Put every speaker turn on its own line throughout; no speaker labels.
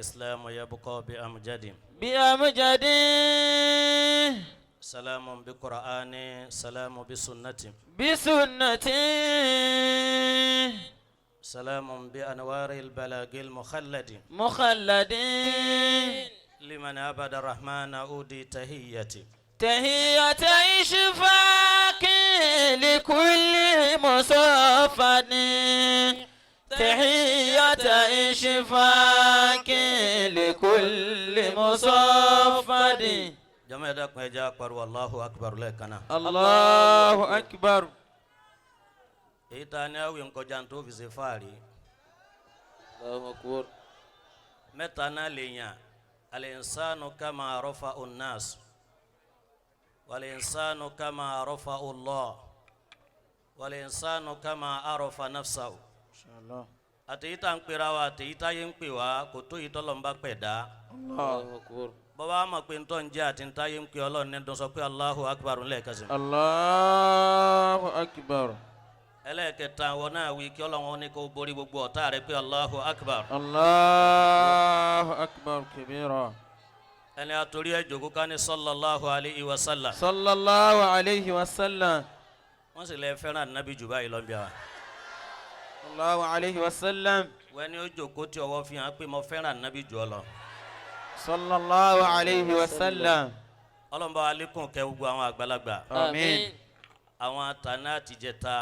والإسلام يبقى بأمجد.
بأمجد.
سلام بقرآن، سلام بسنة،
بسنة.
سلام بأنوار البلاغ المخلد،
مخلد.
لمن عبد الرحمن أودي تهيتي.
تهية إشفاق لكل مصفد، تحية إشفاق لكل مصفد.
Jama, ẹ dákun, ẹ jẹ́ á pariwo Allahu akbar lẹ́ẹ̀kan náà.
الله أكبر.
Èyí tá a ní awì nkọjá tó fi ṣe fáàrí.
الله أكبر.
Mẹ́ta náà lè yàn: al-insanu kama rafa'u an-nas, wal-insanu kama rafa'u Allah, wal-insanu kama arafa nafsahu.
Inshallah.
Àtẹ̀yí tá ń pera wa, àtẹ̀yí tá yé ń pè wá, kò tó yìí tọ́lọ̀ ń bá pẹ̀ dá.
الله
أكبر.
Bọ́bá mọ̀ pé ntọ́ ń jẹ́ àti ntá yé ń pè Ọlọ́run ní dùn, sọ pé Allahu akbar lẹ́ẹ̀kan sí.
الله أكبر.
Ẹlẹ́ẹ̀kẹta, wọn náà wí kí Ọlọ́run ní kó borí gbogbo ọ̀tá rẹ pé Allahu akbar.
الله أكبر كبيرا.
Ẹni àtòrí ẹ̀ jòkó ká ní sallallahu alayhi wa sallam.
صلى الله عليه وسلم.
Wọ́n sì lè fẹ́ràn nábì jù báyìí lọ́nbíà wa.
الله عليه وسلم.
Wọ́n ní ó jòkó tí ọwọ́ fi hàn pé mo fẹ́ràn nábì jù ọ lọ.
صلى الله عليه وسلم.
Ọlọ́mọba alẹ́kùn kẹ́ gbogbo àwọn àgbàlagbà.
آمين.
Àwọn àtàná àtìjẹta,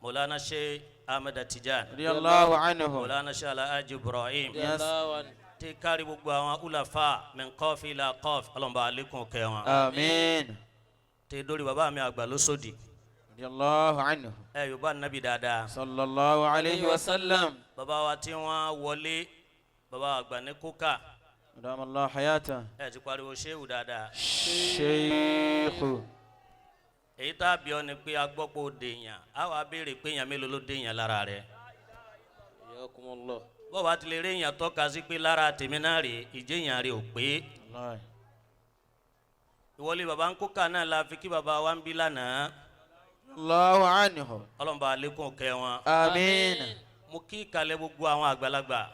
Mọ̀lánà Sheikh Ahmed Tijani,
رضي الله عنه.
Mọ̀lánà Sheikh Alhaji Ibrahim,
Yes.
tí kárí gbogbo àwọn ulafa min qaf ila qaf, ọlọ́mọba alẹ́kùn kẹ́ wọn.
آمين.
Tí dórí bàbá mi àgbà lóṣòdì.
رضي الله عنه.
Ẹ yorùbá nàbì dáadáa.
صلى الله عليه وسلم.
Bàbá wa tí wọ́n wọlé, bàbá àgbà ní kókà.
أدام الله حياته.
Ẹ ti pariwo ṣéwù dáadáa.
شيخ.
Èyí tá a bí ọ ni pé a gbọ́ pé ó dèèyàn, á wàá béèrè pé èèyàn mélòó ló dèèyàn lára rẹ̀.
حياكم الله.
Bọ́ọ̀ bá ti lè rí èèyàn tọ́ka sí pé lára tèmi náà rèé, ìjéèyàn rè ò pé.
الله.
Ìwọlé bàbá ń kókà náà la fi kí bàbá wa ń bí lánàá.
الله عنه.
Ọlọ́mọba alẹ́kùn kẹ́ wọn.
آمين.
Mo kí ìkàlẹ̀ gbogbo àwọn àgbàlagbà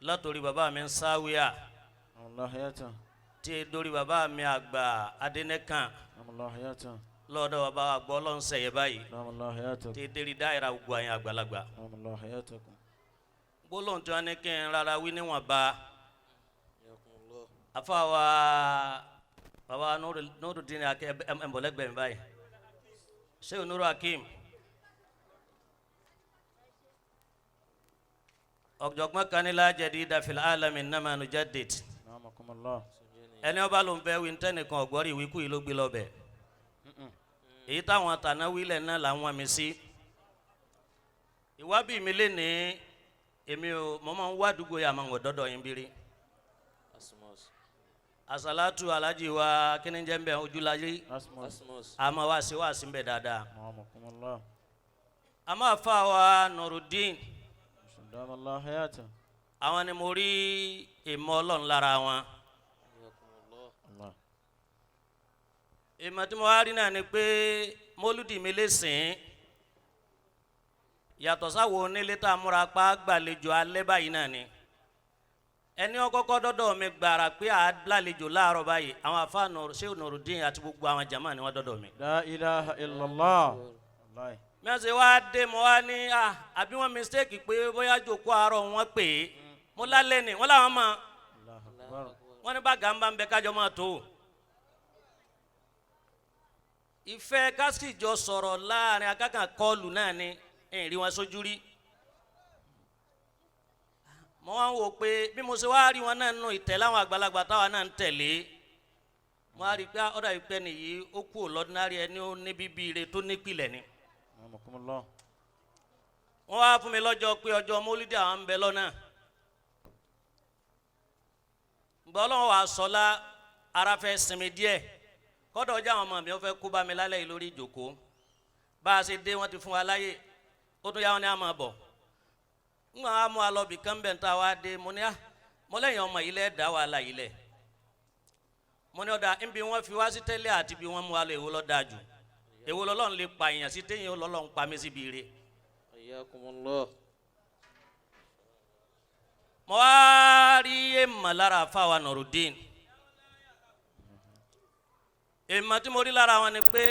látòrí bàbá mi ń sáwíà,
الله حياته.
tí e dórí bàbá mi àgbà Adẹ́nẹ́kàn,
أدام الله حياته.
lọ́dọ̀ bàbá àgbà ọlọ́nsẹ̀yẹ báyìí,
أدام الله حياتك.
tí e dérí dáìra gbogbo àwọn àgbàlagbà.
أدام الله حياتكم.
Gbólóhùn tí wọ́n ní kí n rárá wí níwọ̀nba.
حياكم الله.
Afáwa bàbá Nurudeen akẹ́ ẹ̀mbọ̀lẹ́gbẹ̀ẹ́ mi báyìí, ṣé Nuru Hakeem, ọ̀jọ̀gbọ́n kan ní la jadida fil alami innama nujaddid.
نعمكم الله.
Ẹni ọba ló ń fẹ́ wí ntẹ́nìkan ọ̀gbọ́rì ìwíkú yìí ló gbé lọ́bẹ̀. Èyí táwọn tàná wílẹ̀ náà làwọn mi sí ìwábì mi lé ní èmi ò mọ̀, máa ń wá àdúgbò yà máa ń wọ̀ dọ́dọ̀ yín bírí.
Asmus.
Asalatu alhaji wa kíni jẹ́ ń bẹ̀ ojúlajì.
أسمس.
Asmus.
Àmọ́ wá sí wá sí ń bẹ̀ dáadáa.
نعمكم الله.
Àmọ́ àfa wa Nurudeen,
أدام الله حياته.
àwọn ni mo rí ìmọ̀ Ọlọ́run lára wọn.
حياكم الله.
الله.
Ìmọ̀ tí mo wá rí náà ni pé mólúdì mi lè sìn yàtọ̀ sáwo onílé tá a múra pa gbàlejò alẹ́ báyìí náà ni ẹni ọkọ́kọ́ dọ́dọ̀ mi gbàrà pé a lálejò láàárọ̀ báyìí, àwọn afa Sheikh Nurudeen àti gbogbo àwọn jama ni wọ́n dọ́dọ̀ mi.
لا إله إلا الله الله.
Mi wọ́n ṣe wá dé, mo wá ní à àbí wọ́n mistake pé bóyá jòkó àárọ̀ wọn pè é, mo lálẹ́ ni wọ́n làwọn mọ̀.
الله أكبر.
Wọ́n ní bá gàmbá ń bẹ kájọ máa tó ìfẹ́ kásìjọ sọ̀rọ̀ láàrin akákan kọlù náà ni ẹ̀rí wọn sójú rí. Mo wá ń wò pé bí mo ṣe wá rí wọn náà nù ìtẹ̀lé àwọn àgbàlagbà táwa náà ń tẹ̀lé, mo wá rí i pé ọ̀dà ìpẹ́ nìyí ó kú lọ́dúnárì, ẹni ó ní bíbí ire tó nípìlẹ̀ ni.
نعمكم الله.
Wọ́n wá fún mi lọ́jọ́ pé ọjọ́ mólídìí àwọn ń bẹ lọ́nà gbọ́. Ọlọ́run wàá sọlá ara fẹ́ sinmi díẹ̀ kọ́dọ̀ ọjọ́ àwọn ọmọ mi ó fẹ́ kó bá mi lálẹ́ yìí lórí ìjòkó. Bá a ṣe dé, wọ́n ti fún wa láyè, ó tún yá wọn ní àmọ́ bọ̀ ńgbà wọn á mú alọ́bì kan bẹ̀ ń ta wá dé. Mo ní à mo lẹ́yìn ọmọ yìí lẹ́ dá wàhálà yìí lẹ̀. Mo ní ọ̀dà nbí wọ́n fi wá sí tẹ́lẹ̀ àti bí wọ́n mú wa lọ, èwo ló dáa jù? Èwo lọ́lọ́run lè pa èèyàn sí téèyàn lọ́lọ́run pa mí síbi ire?
حياكم الله.
Mo wá rí èèmọ̀ lára àfàwà Nurudeen. Èèmọ̀ tí mo rí lára wọn ni pé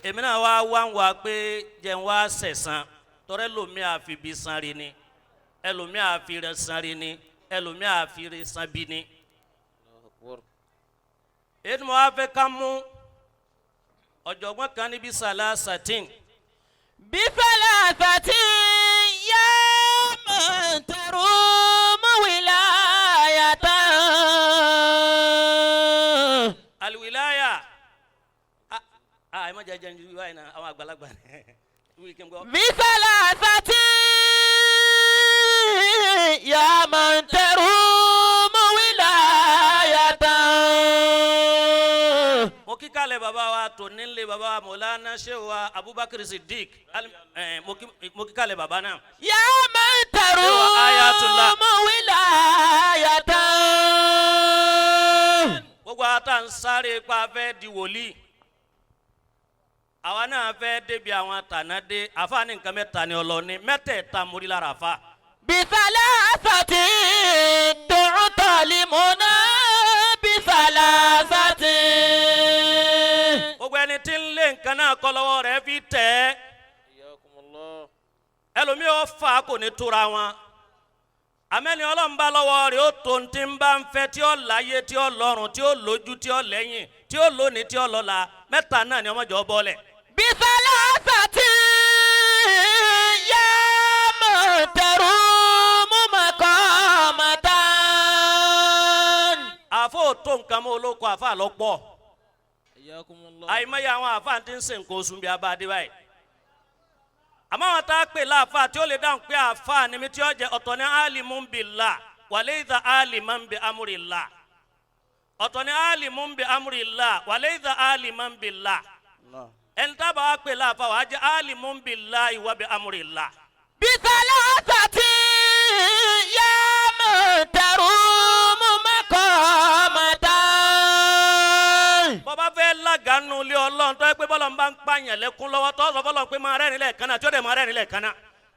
èmi náà wá wá ń wá pé jẹun wá sẹ̀sán tọrẹ lomi àfi bí san rí ni, ẹlòmí àfi rẹ san rí ni, ẹlòmí àfi rẹ san bí ni.
Allahu Akbar.
Èyí tí mo wá fẹ́ ká mú ọ̀jọ̀gbọ́n kan níbi sàlá satin.
بثلاثة يا من تروم ولاية.
Aliwilaya a ẹ má jẹ jẹ ní wáyé náà, àwọn àgbàlagbà wí kí n gbọ́.
بثلاثة يا من تروم ولاية.
Mo kí kalẹ̀ bàbá wa tó nílé bàbá wa Mọ̀lánà Shehu wa Abubakar Siddiq mo kí kalẹ̀ bàbá náà.
يا من
Ayatollah.
تروم ولاية.
Gbogbo àwọn tá à ń sáré pa fẹ́ di wòlíì, àwa náà fẹ́ débi àwọn tànà dé. Àfa ní nǹkan mẹ́ta ni ọlọ́ni mẹ́tẹ̀ẹ̀ta mórí lára àfa.
بثلاثة تعطى لمنى بثلاثة.
Gbogbo ẹni tí ń lé nǹkan náà kọ́ lọ́wọ́ rẹ̀ fi tẹ̀ ẹ́.
Hayyakumullah.
Ẹlòmíì ó fà á kò ní tóra wọn, àmẹ́ni ọlọ́run bá lọ́wọ́ rẹ̀ ó tó ní tí ń bá ń fẹ́, tí ó láyé, tí ó lọ́run, tí ó lójú, tí ó lẹ́yìn, tí ó lónìí, tí ó lọ́la. Mẹ́ta náà ni ọmọjọ́ bọ́lẹ̀.
بثلاثة يا من تروم مقامة.
Àfọ ò tó nǹkan mọ́ olóko àfa lọ́pọ̀.
Hayyakumullah.
Àìmọye àwọn àfa ti ń ṣe nǹkan oṣù bí abáadé báyìí, àmọ́ àwọn tá a pè láàfa tí ó lè dáhùn pé àfa ni mi tí ó jẹ ọ̀tọ̀ ní alimun billah walaysa aliman bi amrillah, ọ̀tọ̀ ní alimun bi amrillah walaysa aliman billah.
Allah.
Ẹni tá a bá wá pè láàfa wàá jẹ alimun billahi wa bi amrillah.
بثلاثة يا من تروم مقامة.
Bọ́bá fẹ́ lágàánú ilé ọlọ́run tó yẹ pé bọ́lọ̀ ń bá ń pààyàn lẹ́kún lọ́wọ́ tó sọ fọlọ́run pé máa rẹ́rìn lẹ́ẹ̀kan náà tí ó dẹ̀ máa rẹ́rìn lẹ́ẹ̀kan náà.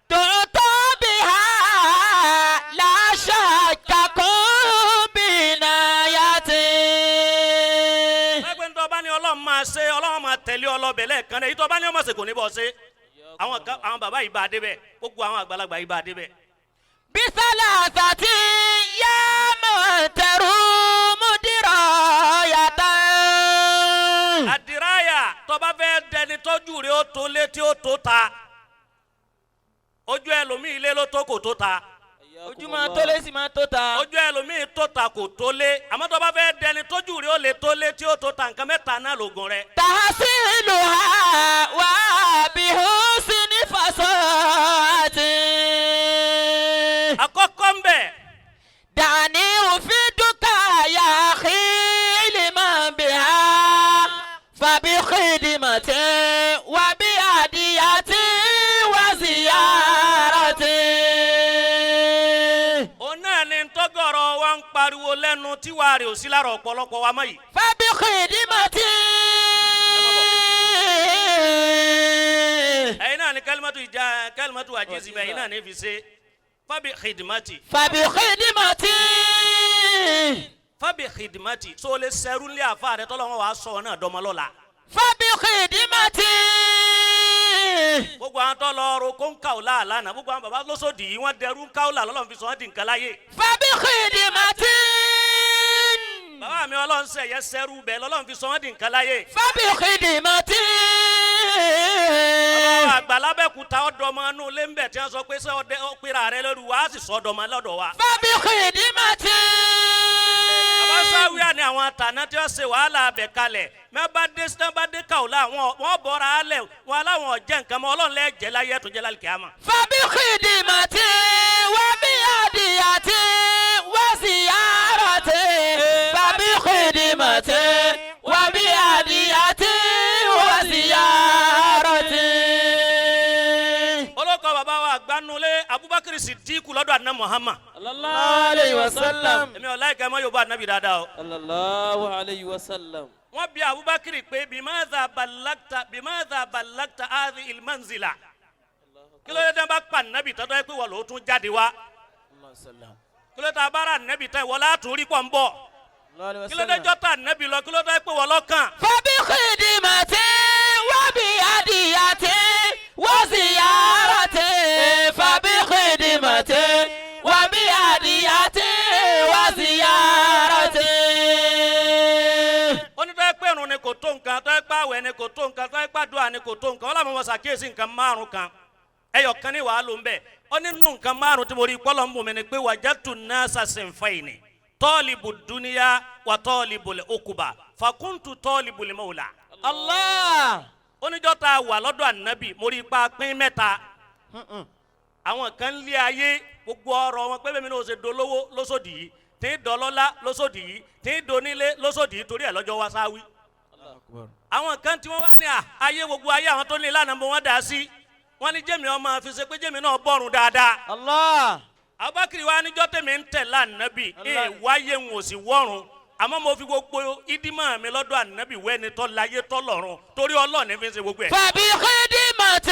تعطى بها لا شك كن بناية.
Ẹgbẹ́ ńtọ́ bá ní ọlọ́run máa ṣe, ọlọ́run máa tẹ̀lé ọlọ́bẹ̀ lẹ́ẹ̀kan náà. Èyí tó bá ní ọmọ ṣe kò ní bọ́ ṣe. Àwọn kan, àwọn bàbá yìí bá a débẹ̀, gbogbo àwọn àgbàlagbà yìí bá a débẹ̀.
بثلاثة يا من تروم دراية.
Àdìráyà, tó bá fẹ́ dẹni tọ́jú rẹ̀ ó tó létí ó tó ta, ojú ẹlòmíì ilé ló tó kò tó ta.
Ojú máa tó lé sí máa tó ta.
Ojú ẹlòmíì tó ta kò tó lé, àmọ́ tó bá fẹ́ dẹni tọ́jú rẹ̀ ó lè tó létí ó tó ta, nǹkan mẹ́ta náà lògùn rẹ̀.
تحصيلها وبحسن فصاحة.
Àkọ́kọ́ ń bẹ̀.
دعني أفيدك يا أخي لمن بها فبخدمة وبهدية وزيارة.
Òun náà ni tọ́gọ̀rọ̀ wa ń pariwo lẹ́nu tíwa rẹ̀ ò sí lára ọ̀pọ̀lọpọ̀ wa mọ́ yìí.
فبخدمة.
Ẹ̀yin náà ni kalimatu ìjà kalimatu àjíṣe bẹ́ẹ̀, ẹ̀yin náà ní fi ṣe fabi khidmati.
فبخدمة.
Fabi khidmati, so lè sẹ́rú lé àfa rẹ tọ́lọ́ wọn wàá sọ ọ náà dọ́mọ lọ́la.
فبخدمة.
Gbogbo àwọn tó lọ ro kó ń kàwé lánàá, gbogbo àwọn baba lọ́sọ̀dì yìí, wọ́n dẹrú ń kàwé lọ́lọ́run fi sọ wọ́n di nǹkan láyé.
فبخدمة.
Bàbá mi ọlọ́run sẹ̀yẹ sẹ́rú bẹ́ẹ̀ lọ́lọ́run fi sọ wọ́n di nǹkan láyé.
فبخدمة.
Bàbá wa àgbà lábẹ́kúta ọ̀dọ́mọ inú ilé ń bẹ̀ tí wọ́n sọ pé ṣé ọdẹ ọ̀pẹ̀rẹ̀ rẹ lórí wa á sì sọ ọ̀dọ́mọ lọ́dọ̀ wa.
فبخدمة.
Bàbá sáwíà ni àwọn àtàná tí wọ́n ṣe wàhálà abẹ kalẹ̀ mẹ́ bá dé kàwé àwọn wọ́n bọ̀ra alẹ̀ wọn aláwọn ọ̀jẹ̀ nǹkan mọ́ ọlọ́run lẹ́jẹ̀ láyé ẹ̀tún jẹ́ lálẹ́ kíámà.
فبخدمة وبهدية وزيارة، فبخدمة وبهدية وزيارة.
Olóko bàbá wa àgbánulẹ̀ Abubakar Sidiku lọ́dọ̀ àná Muhammad.
Sallallahu alayhi wa sallam.
Èmi ò láìka ẹ mọ́ Yorùbá ànábì dáadáa o.
Sallallahu alayhi wa sallam.
Wọ́n bi Abubakar pé bimaza balagta, bimaza balagta adi ilmanzila, kí ló dé tán bá pa nàbì tọ́tọ́ yẹ pé wọ́n lò ó tún jáde wá? Kí ló dé tá a bára nẹ́bi tán ìwọ látún rí pọ̀ ń bọ̀? Kí ló dé jọ́tà nẹ́bi lọ? Kí ló dé pé wọ́n lọ́kàn?
فبخدمة وبهدية وزيارة فبخدمة وبهدية وزيارة
Ó ní tó yẹ pé irun ni kò tó nǹkan, tó yẹ pé àwẹ̀ ni kò tó nǹkan, tó yẹ pé àdúrà ni kò tó nǹkan. Ó làwọn ọmọ ṣàkíyèsí nǹkan márùn kan, ẹyọ kan ní wàá ló ń bẹ̀. Ó ní nínú nǹkan márùn tí mo rí pọ́lọ́ ń bù mí ni pé wajadtu nasa sinfayni, talibu dunya wa talibul ukuba, fakuntu talibul mawla.
الله
Oníjọ́ tá a wà lọ́dọ̀ ànábì, mo rí ipa pín mẹ́ta. Àwọn kan ń lé ayé, gbogbo ọrọ̀ wọn pé bẹ́ẹ̀ mi náà ó ṣe dolówó lóṣòdì yìí, tí ń dọlọ́lá lóṣòdì yìí, tí ń donílé lóṣòdì yìí, torí ẹ̀ lọ́jọ́ wá sáwí. Àwọn kan tí wọ́n wá ní à ayé, gbogbo ayé àwọn tó ní ìlànà bó wọ́n dà sí, wọ́n ní jẹ́mi ọmọ fi ṣe pé jẹ́mi náà bọ̀rùn dáadáa.
Allah.
Abubakar wa níjọ́ tèmi ń tẹ̀ lánàbì ẹ̀ wáyé ń wò sí wọ́run, àmọ́ mo fi gbogbo ìdímọ̀ mi lọ́dọ̀ ànábì wẹ́ni tọ́ láyé tọ́ lọ́run, torí ọlọ́ọ̀ni fi ń ṣe gbogbo ẹ̀.
فبخدمة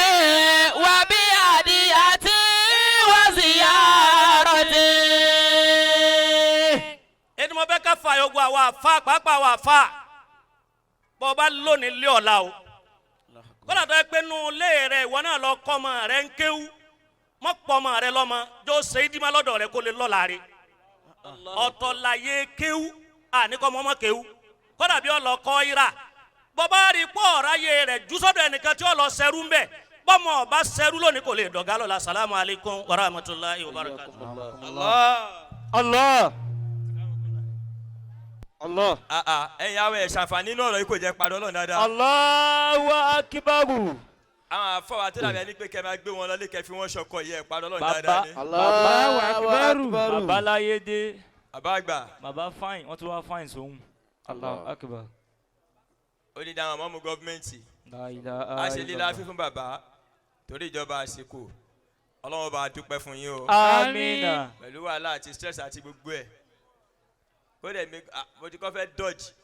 وبهدية وزيارة
Ẹni mo fẹ́ ká fa yọgbọ́ àwọn àfa, pàápàá àwọn àfa, bọ́ ọ bá lónìí lé ọ̀la o, kọ́lá tó yẹ pé nù lé rẹ, ìwọ náà lọ kọ́ ọmọ rẹ ń kéwú, mọ́ pọ̀ ọmọ rẹ lọ́mọ jọ ṣe é dìímọ̀ lọ́dọ̀ rẹ kó lè lọ́la rẹ. Ọ̀tọ̀ láyé kéwú, àníkọ́ ọmọ ọmọ kéwú, kọ́dà bí ọlọ́ kọ́ ira, bọ́bá rí pọ̀ ọ̀ráyé rẹ̀ jù sọ́dọ̀ ẹnìkan tí ó lọ sẹ́rú ń bẹ̀. Bọ́mọ ọba sẹ́rú lónìí kò lè dọ̀gá lọ́la. Salamu alaykum wa rahmatulahi wa barakatuh.
Allah. Allah.
Ẹ̀yin àwọn ẹ̀ ṣàǹfààní nínú ọ̀rọ̀ yìí kò jẹ́ padà ọlọ́run dáadáa.
Allahu akibaru.
Àwọn àfọwọ́ àti dàbí ẹni pé kẹ́ máa gbé wọn lọlé, kẹ́ fi wọ́n ṣọkọ yìí, ẹ̀ padà ọlọ́run
Bàbá.
dáadáa ni.
Allahu akibaru.
Bàbá láyé dé.
Bàbá àgbà.
Bàbá fine, wọ́n tún wá fine sóhun. Allahu akbar.
Ó ní dáhùn mọ́mú gọ́ọ̀mẹ̀ntì.
La ilaha
A ṣe lílá
illallah.
fífún bàbá torí ìjọba àsìkò. Ọlọ́run bá a dúpẹ́ fún yín o.
Amina.
Pẹ̀lú wàhálà àti stress àti gbogbo ẹ̀. Kódà mi, mo ti kọ́ fẹ́ dodge.